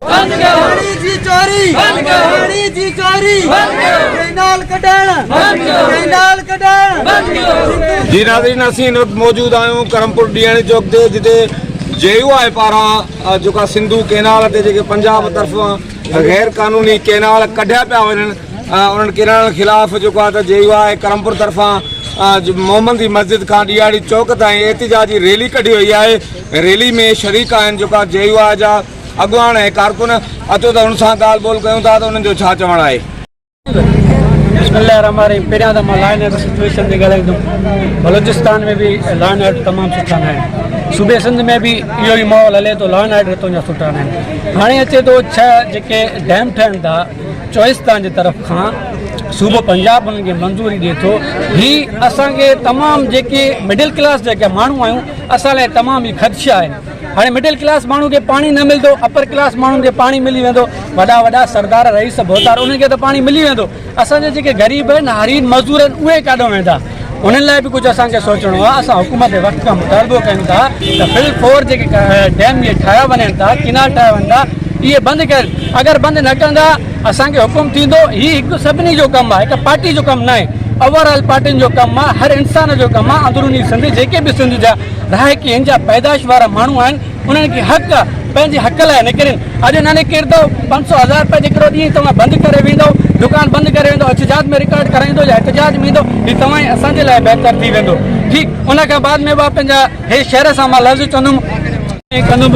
پاڻي جي چوري پاڻي جي چوري ڪئنال ڪڍڻ ڪئنال ڪڍڻ. جي ناظرين اسين هن وقت موجود آهيون ڪرمپور ڏيڻي چوڪ تي جتي جي يو آء پاران جيڪا سنڌو ڪئنال تي جيڪي پنجاب طرفان غير قانوني ڪئنال ڪڍيا پيا وڃن انهن ڪئنالن خلاف جيڪو آهي ته جي يو آء ڪرمپور طرفان محمدي مسجد کان ڏيهاڙي چوڪ تائين احتجاجي ريلي ڪڍي وئي آهي ريلي ۾ شريڪ آهن جيڪا جي يو آء جا اڳواڻ ۽ ڪارڪن اچو ته ان سان ڳالهه ٻولهه ڪيون ٿا ته انهن جو ڇا چوڻ آهي. بسم الله الرحمن الرحيم پهريان ته مان لا اينڊ آرڊر سچوئيشن تي ڳالهائيندم بلوچستان ۾ به لا اينڊ آرڊر تمام سٺا نه آهن صوبي سنڌ ۾ به اهو ئي ماحول هلي ٿو لا اينڊ آرڊر هتان جا سٺا نه آهن هاڻي اچي ٿو ڇهه جيڪي ڊيم ٺهن ٿا چوئستان جي طرف کان صوبو پنجاب انهن کي منظوري ڏي ٿو هي اسانکي تمام جيڪي مڊل ڪلاس جيڪي ماڻهو آهيون اسان لاء تمام هي خدشا آهن هاڻي مڊل ڪلاس ماڻهو کي پاڻي نه ملندو اپر ڪلاس ماڻهن کي پاڻي ملي ويندو وڏا وڏا سردار رئيس ڀوتار انهن کي ته پاڻي ملي ويندو اسان جا جيڪي غريب آهن هاري مزدور آهن اهي ڪاڏو ويندا انهن لاء به ڪجهه اسان کي سوچڻو آهي اسان حڪومت وقت کان مطالبو ڪيون ٿا ته فل فور جيڪي ڊيم اهي ٺاهيا وڃن ٿا ڪينال ٺاهيا وڃن ٿا اهي بند ڪرن اگر بند نه ڪندا اسان کي حڪم ٿيندو هي هڪ سڀني جو ڪم آهي هڪ پارٽي جو ڪم ناهي اوور آل پارٽين جو ڪم آهي هر انسان جو ڪم آهي اندروني سنڌ جيڪي به سنڌ جا رهاڪي هن جا پيدائش وارا ماڻهو آهن انهن کي حق آ پنهنجي حق لاء نڪرين اڄ نه نڪرندو پنج سو هزار رپيا جيڪڏو ڏينهن توهان بند ڪري ويندو دڪان بند ڪري ويندو احتجاج ۾ رڪارڊ ڪرائيندو يا احتجاج ۾ ايندو هي توهان ۽ اسان جي لاء بهتر ٿي ويندو ٺيڪ ان کان بعد ۾ به پنهنجا هي شعر سان مان لفظ چوندم ۽ ڪندم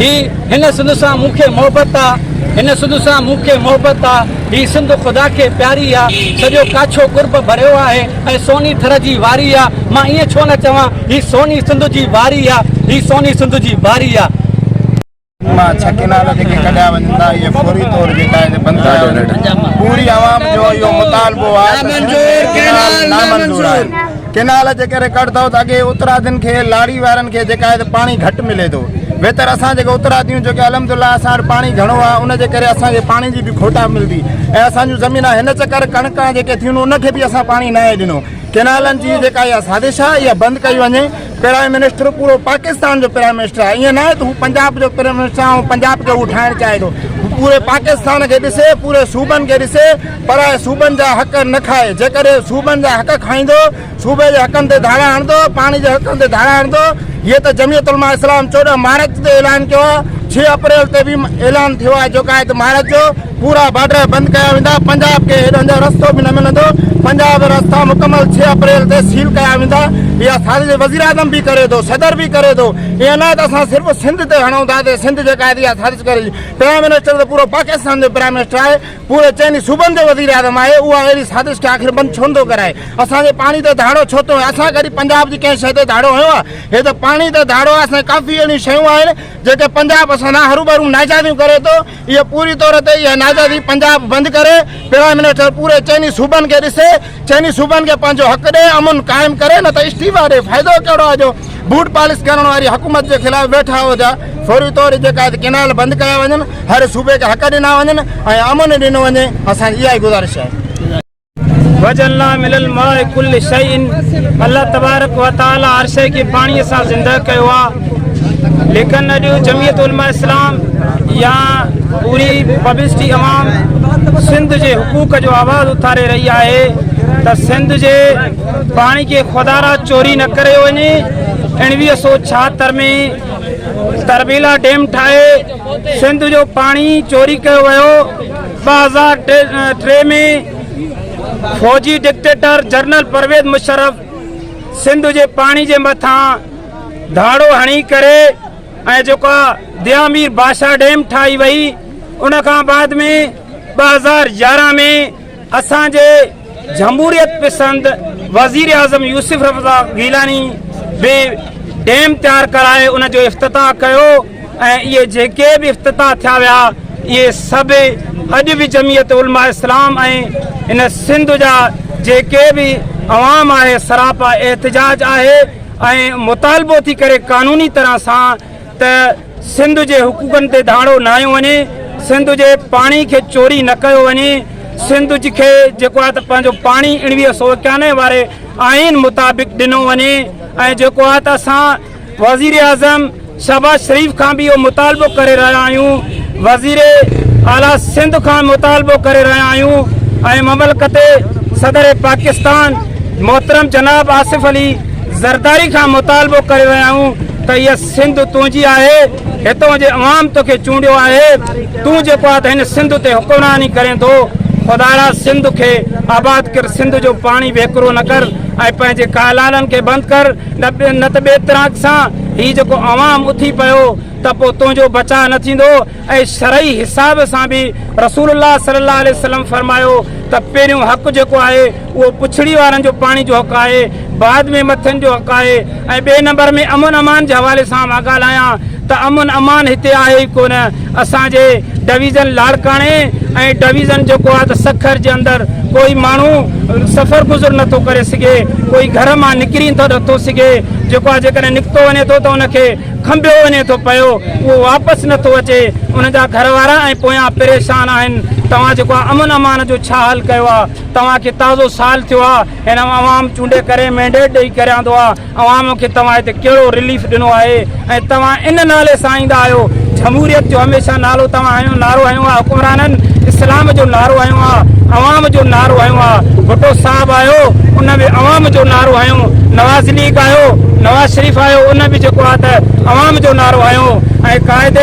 هي هن سنڌ سان مون کي محبت آ هن سنڌ سان مون کي محبت آ هي سنڌ خدا کي پياري آ سڄو ڪاڇو قرب ڀريو آهي ۽ سوني ٿر جي واري آ مان ائين ڇو نه چوان هي سوني سنڌ جي واري آ هي سوني سنڌ جي واري آ. مان ڇهه ڪينال جيڪي ڪڍيا وڃن ٿا اهي فوري طور جيڪا آهي بند ڪيا وڃن پوري عوام جو اهو مطالبو آهي ته سنڌ ۾ ڪينال نامنظور آهن ڪينال جيڪڏهن ڪڍندؤ ته اڳي اترادين کي لاڙي وارن کي جيڪا آهي ته پاڻي گهٽ ملي ٿو ويتر اسان جيڪي اتراديون جيڪي الحمد لله اسان وٽ پاڻي گهڻو آهي ان جي ڪري اسان کي پاڻي جي به کوٽا ملندي ۽ اسان جون زمينا هن چڪر ڪڻڪا جيڪي ٿيون ان کي به اسان پاڻي ناهي ڏنو ڪينالن جي جيڪا اها سازش آهي اها بند ڪئي وڃي پرائم منسٽر پورو پاڪستان جو پرائم منسٽر آهي ائين ناهي ته هو پنجاب جو پرائم منسٽر آهي ۽ پنجاب کي هو ٺاهڻ چاهي ٿو هو پوري پاڪستان کي ڏسي پوري صوبن کي ڏسي پر صوبن جا حق نه کائي جيڪڏهن صوبن جا حق کائيندو صوبي جي حقن تي ڌاڙا هڻندو، پاڻي جي حقن تي ڌاڙا هڻندو. هيء ته جمعيت علماء اسلام 14 مارچ تي اعلان ڪيو آهي، 6 اپريل تي به اعلان ٿيو آهي جيڪو آهي ته مارچ جو پورا بارڊر بند ڪيا ويندا، پنجاب کي هيڏانهن جو رستو به نه ملندو، پنجاب جا رستا مڪمل 6 اپريل تي سيل ڪيا ويندا. اها سازش وزيراعظم به ڪري ٿو، صدر به ڪري ٿو، ائين نه آهي ته اسان صرف سنڌ تي هڻون ٿا ته سنڌ جيڪا آهي اها سازش ڪري ٿي. پرائم منسٽر ته پورو پاڪستان جو پرائم منسٽر آهي. پوري چئني صوبن جو وزيراعظم آهي اها اهڙي سازش کي آخر بند ڇو نٿو ڪرائي؟ اسان جي پاڻي تي ڌاڙو ڇو ٿو هڻي؟ اسان ڪڏهن پنجاب جي ڪنهن شيء تي ڌاڙو هنيو آهي؟ هي ته پاڻي تي ڌاڙو آهي اسان جي ڪافي اهڙيون شيون آهن جيڪي پنجاب اسان سان هروڀرو ناجائزيون ڪري ٿو اهي پوري طور تي اها ناجائزي پنجاب بند ڪري پرائم منسٽر پوري چئني صوبن کي ڏسي چئني صوبن کي پنهنجو حق ڏي امن قائم ڪري نه ته استعيفا ڏي فائدو ڪهڙو آهي جو بوٽ پالش ڪرڻ واري حڪومت جي خلاف ويٺا آهيو ٿا فوري طور جيڪا ڪينال بند ڪيا وڃن هر صوبي کي حق ڏنا وڃن ۽ امن ڏنو وڃي اسان جي اها ئي گذارش آهي. وجعلنا من الماء ڪل شيء الله تبارڪ و تعالي هر شيء کي پاڻي سان زنده ڪيو آ ليڪن اڄ جمعيت علماء اسلام يا پوري پبلسٽي عوام سنڌ جي حقوق جو آواز اٿاري رهي آهي ته سنڌ جي پاڻي کي خدارا چوري نه ڪري وڃي 1976 ۾ تربيلا ڊيم ٺاهي سنڌ جو پاڻي چوري ڪيو ويو 2003 ۾ فوجي ڊڪٽيٽر جنرل پرويز مشرف سنڌ جي پاڻي جي مٿان ڌاڙو هڻي ڪري ۽ جيڪا ديامير بادشاهه ڊيم ٺاهي وئي ان کان بعد ۾ 2011 ۾ اسان جي جمهوريت پسند وزير اعظم يوسف رضا گيلاني به ڊيم تيار ڪرائي ان جو افتتاح ڪيو ۽ اهي جيڪي به افتتاح ٿيا ويا اهي سڀ اڄ به جمعيت علماء اسلام ۽ ان سنڌ جا جيڪي به عوام آهي سراپا احتجاج آهي ۽ مطالبو ٿي ڪري قانوني طرح سان ته سنڌ جي حقوقن تي ڌاڙو نه هنيو وڃي، سنڌ جي پاڻي کي چوري نه ڪيو وڃي، سنڌ کي جيڪو آهي ته پنهنجو پاڻي 1991 واري آئين مطابق ڏنو وڃي ۽ جيڪو آهي ته اسان وزيراعظم شهباز شريف کان به اهو مطالبو ڪري رهيا آهيون، وزير اعليٰ سنڌ کان مطالبو ڪري رهيا آهيون ۽ مملڪت صدر پاڪستان محترم جناب آصف علي زرداري کان مطالبو ڪري رهيا آهيون ته هيء سنڌ تنهنجي آهي، هتان جي عوام توکي چونڊيو آهي، تون جيڪو آهي ته هن سنڌ تي حڪمراني ڪرين ٿو، خدارا سنڌ کي آباد ڪر، سنڌ جو پاڻي وهڪرو نه ڪر ۽ پنهنجي ڪئنالن کي بند ڪر نه ته ٻئي طرح سان هي جيڪو عوام اٿي پيو ته پوء تنهنجو بچاء نه ٿيندو ۽ شرعي حساب سان به رسول الله صلي الله عليه وسلم فرمايو ته پهريون حق جيڪو آهي اهو پڇڙي وارن جو پاڻي جو حق آهي بعد ۾ مٿين جو حق آهي ۽ ٻئي نمبر ۾ امن امان جي حوالي سان مان ڳالهايان ته امن امان هتي آهي ئي ڪونه اسان جي ڊويزن لاڙڪاڻي ۽ ڊويزن جيڪو آهي ته سکر جي اندر ڪوئي ماڻهو سفر گذر نٿو ڪري سگهي ڪوئي گهر مان نڪري نٿو سگهي جيڪو آهي جيڪڏهن نڪتو وڃي ٿو ته ان کي کنڀيو وڃي ٿو پيو اهو واپس نٿو اچي ان جا گهر وارا ۽ پويان پريشان آهن توهان جيڪو آهي امن امان جو ڇا حل ڪيو آهي توهان کي تازو سال ٿيو آهي هن عوام چونڊي ڪري مينڊيٽ ڏئي ڪري آندو آهي عوام کي توهان هتي ڪهڙو رليف ڏنو آهي ۽ توهان ان نالي سان ايندا آهيو جمهوريت جو هميشه نالو توهان هنيو نعرو هنيو آهي حڪمرانن اسلام جو نعرو هنيو آهي عوام جو نعرو هنيو آهي ڀٽو صاحب آيو ان به عوام جو نعرو هنيو نواز ليگ آيو نواز شريف آيو ان به جيڪو آهي ته عوام جو نعرو هنيو ۽ قائد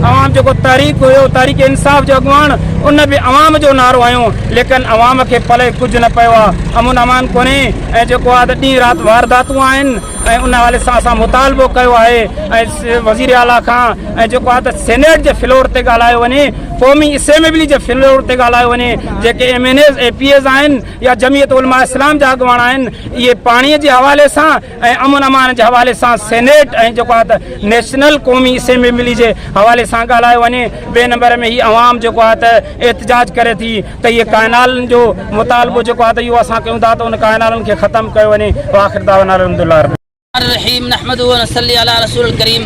عوام جيڪو تحريڪ هيو تحريڪ انصاف جو اڳواڻ ان به عوام جو نعرو هنيو ليڪن عوام کي پلئه ڪجهه نه پيو آهي امن امان ڪونهي ۽ جيڪو آهي ته ڏينهن رات وارداتون آهن ۽ ان حوالي سان اسان مطالبو ڪيو آهي ۽ وزير اعليٰ کان ۽ جيڪو آهي ته سينيٽ جي فلور تي ڳالهايو وڃي قومي اسيمبلي جي فلور تي ڳالهايو وڃي جيڪي M N As A P As آهن يا جمعيت علماء اسلام جا اڳواڻ آهن اهي پاڻي جي حوالي سان ۽ امن امان جي حوالي سان سينيٽ ۽ جيڪو آهي ته نيشنل قومي اسيمبلي جي حوالي سان ڳالهايو وڃي ٻئي نمبر ۾ هي عوام جيڪو آهي ته احتجاج ڪري ٿي ته اهي ڪئنالن جو مطالبو جيڪو آهي ته اهو اسان ڪيون ٿا ته ان ڪئنالن کي ختم ڪيو وڃي واخر دعوانا الحمدلله رب الرحيم نحمده ونصلي علي رسول الڪريم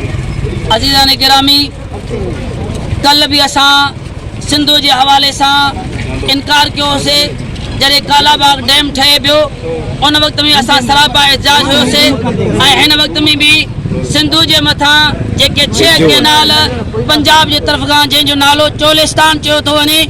عزيزان گرامي ڪل به اسان سنڌو جي حوالي سان انڪار ڪيو هوسي جڏهن ڪالا باغ ڊيم ٺهي پيو ان وقت ۾ اسان سراپا احتجاج هيوسي ۽ هن وقت ۾ به سنڌو جي مٿان جيڪي ڇهه ڪينال پنجاب جي طرف کان جنهن جو نالو چولستان چيو ٿو وڃي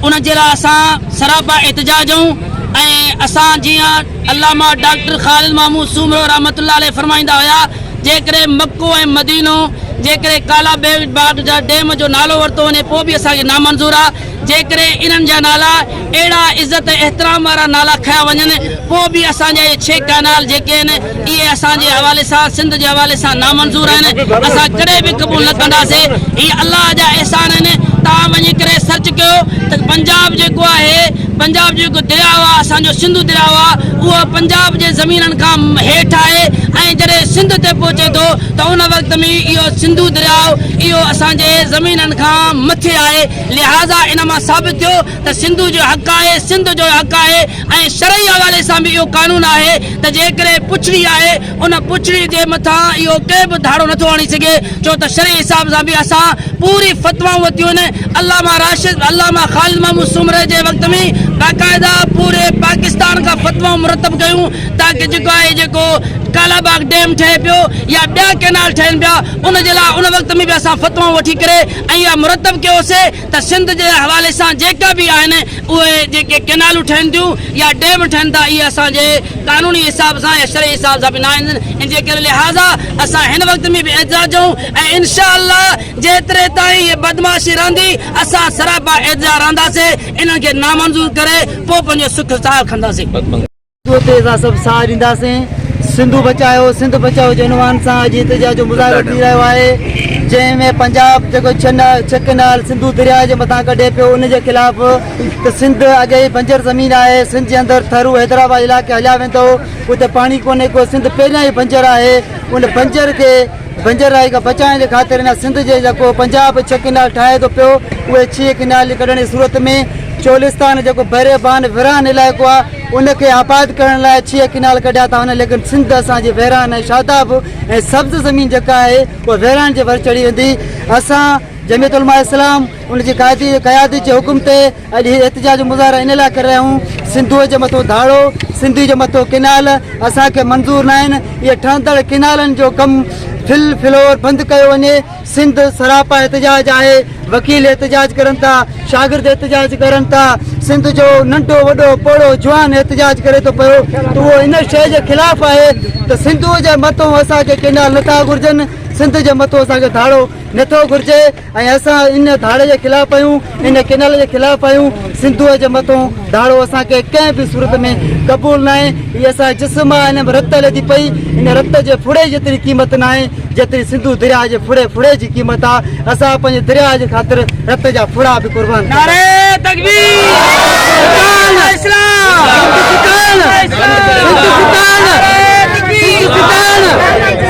ان جي لاء اسان سراپا احتجاج آهيون ۽ اسان جيئن علامه ڊاڪٽر خالد محمود سومرو رحمة الله عليه فرمائيندا هيا جيڪڏهن مڪو ۽ مدينو جيڪڏهن ڪالا باغ جا ڊيم جو نالو ورتو وڃي پوء به اسان کي نامنظور آ جيڪڏهن انهن جا نالا اهڙا عزت ۽ احترام وارا نالا کنيا وڃن پوء به اسان جا اهي ڇهه ڪئنال جيڪي آهن اهي اسان جي حوالي سان سنڌ جي حوالي سان نامنظور آهن اسان ڪڏهن به قبول نه ڪنداسين هي الله جا احسان آهن توهان وڃي ڪري سرچ ڪيو ته پنجاب جيڪو آهي پنجاب جو جيڪو درياء آهي اسان جو سنڌو درياء آهي اهو پنجاب جي زمينن کان هيٺ آهي ۽ جڏهن سنڌ تي پهچي ٿو ته ان وقت ۾ اهو سنڌو درياء اهو اسان جي زمينن کان مٿي آهي لهٰذا ان مان ثابت ٿيو ته سنڌو جو حق آهي سنڌ جو حق آهي ۽ شرعي حوالي سان به اهو قانون آهي ته جيڪڏهن پڇڙي آهي ان پڇڙي جي مٿان اهو ڪنهن به ڌاڙو نٿو هڻي سگهي ڇو ته شرعي حساب سان به اسان پوري فتوائون ورتيون آهن علامه راشد علامه خالد محمود سومري جي وقت ۾ باقاعده پوري پاڪستان کان فتوائون مرتب ڪيون تاڪه جيڪو آهي جيڪو ڪالا باغ ڊيم ٺهي پيو يا ٻيا ڪينال ٺهن پيا ان جي لاء ان وقت ۾ به اسان فتوائون وٺي ڪري ۽ اها مرتب ڪيوسي ته سنڌ جي حوالي سان جيڪا به آهن اهي جيڪي ڪينالون ٺهن ٿيون يا ڊيم ٺهن ٿا اهي اسان جي قانوني حساب سان يا شرعي حساب سان به نه آهن ان جي ڪري لهٰذا اسان هن وقت ۾ به احتجاج آهيون ۽ انشاء الله جيتري تائين هي بدمعاشي رهندي اسان سراپا احتجاج رهنداسين انهن کي نامنظور ڪري پوء پنهنجو سک ساهه کڻنداسين. سنڌوء تي اسان سڀ ساهه ڏينداسين، سنڌو بچايو سنڌ بچايو جي عنوان سان اڄ احتجاج جو مظاهرو ٿي رهيو آهي، جنهن ۾ پنجاب جيڪو ڇهه ڪئنال سنڌو درياهه جي مٿان ڪڍي پيو ان جي خلاف ته سنڌ اڳي ئي بنجر زمين آهي، سنڌ جي اندر ٿرو حيدرآباد علائقي هليا ويندو اتي پاڻي ڪونهي ڪو، سنڌ پهريان ئي بنجر آهي ان بنجر کي بنجر رائي کان بچائڻ جي خاطر هن سنڌ جي جيڪو پنجاب ڇهه ڪئنال ٺاهي ٿو پيو اهي ڇهه ڪئنال ڪڍڻ جي صورت ۾ چولستان جيڪو بيابان ويران علائقو آهي ان کي آباد ڪرڻ لاء ڇهه ڪئنال ڪڍيا ٿا وڃن ليڪن سنڌ اسان جي ويران ۽ شاداب ۽ سبز زمين جيڪا آهي اها ويران جي ور چڙهي ويندي اسان جمعيت علماء اسلام ان جي قائدي قيادت جي حڪم تي اڄ هي احتجاج مظاهرا ان لاء ڪري رهيا آهيون سنڌوء جي مٿو ڌاڙو سنڌي جو مٿو ڪئنال اسان کي منظور ناهن اهي ٺهندڙ ڪئنالن جو ڪم فل فلور بند ڪيو وڃي سنڌ سراپا احتجاج آهي. وڪيل احتجاج ڪرن ٿا، شاگرد احتجاج ڪرن ٿا، سنڌ جو ننڍو وڏو پوڙهو جوان احتجاج ڪري ٿو پيو ته اهو ان شيء جي خلاف آهي ته سنڌوء جي مٿو اسان کي ڪينال نٿا گهرجن، سنڌ جي مٿو اسان کي ڌاڙو نٿو گهرجي ۽ اسان ان ڌاڙي جي خلاف آهيون، ان ڪينال جي خلاف آهيون، سنڌوء جي مٿو ڌاڙو اسان کي ڪنهن به صورت ۾ قبول ناهي، هي اسان جو جسم آهي، ان ۾ رت هلي ٿي پئي، ان رت جي ڦڙي جيتري قيمت ناهي جيتري سنڌو درياء جي ڦڙي ڦڙي جي قيمت آهي، اسان پنهنجي درياء جي خاطر رت جا ڦڙا به قربان نعري تڪبير اسلام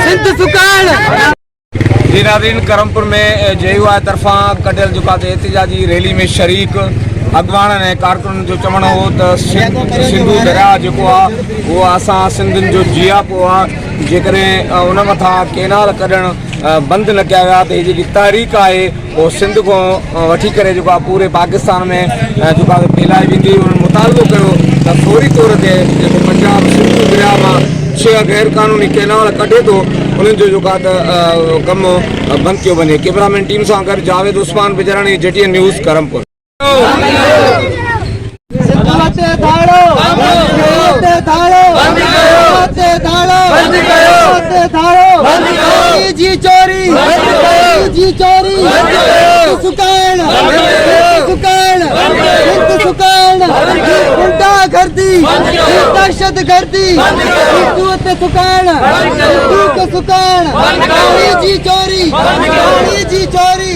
سنڌ سڪائڻ جي ناظرين ڪرمپور ۾ جي يو آء طرفان ڪڍيل جيڪا احتجاجي ريلي ۾ شريڪ اڳواڻن ۽ ڪارڪنن جو چوڻ هو ته سنڌو درياء جيڪو آهي اهو اسان سنڌين جو جياپو آهي جيڪڏهن ان مٿان ڪينال ڪڍڻ بند نه ڪيا ويا ته هي جيڪي تحريڪ آهي اهو سنڌ کان وٺي ڪري جيڪو آهي پوري پاڪستان ۾ جيڪو آهي ڦهلائي ويندي انهن مطالبو ڪيو ته فوري طور تي جيڪو پنجاب سنڌو درياء مان ڇهه غير قانوني ڪينال ڪڍي ٿو انهن جو جيڪو آهي ته ڪم بند ڪيو وڃي ڪيمرا مين ٽيم سان گڏ Javed Usman Bijarani G T N news Karampur. Sindhu تي ڌاڙو سنڌو تي ڌاڙو سنڌو تي ڌاڙو سنڌو تي ڌاڙو چوري جي چوري چوري جي چوري سنڌ سڪائڻ سنڌ سڪائڻ سنڌ سڪائڻ غنڊا گردي دهشت گردي سنڌو تي سڪائڻ سنڌو کي سڪائڻ چوري جي چوري چوري جي چوري.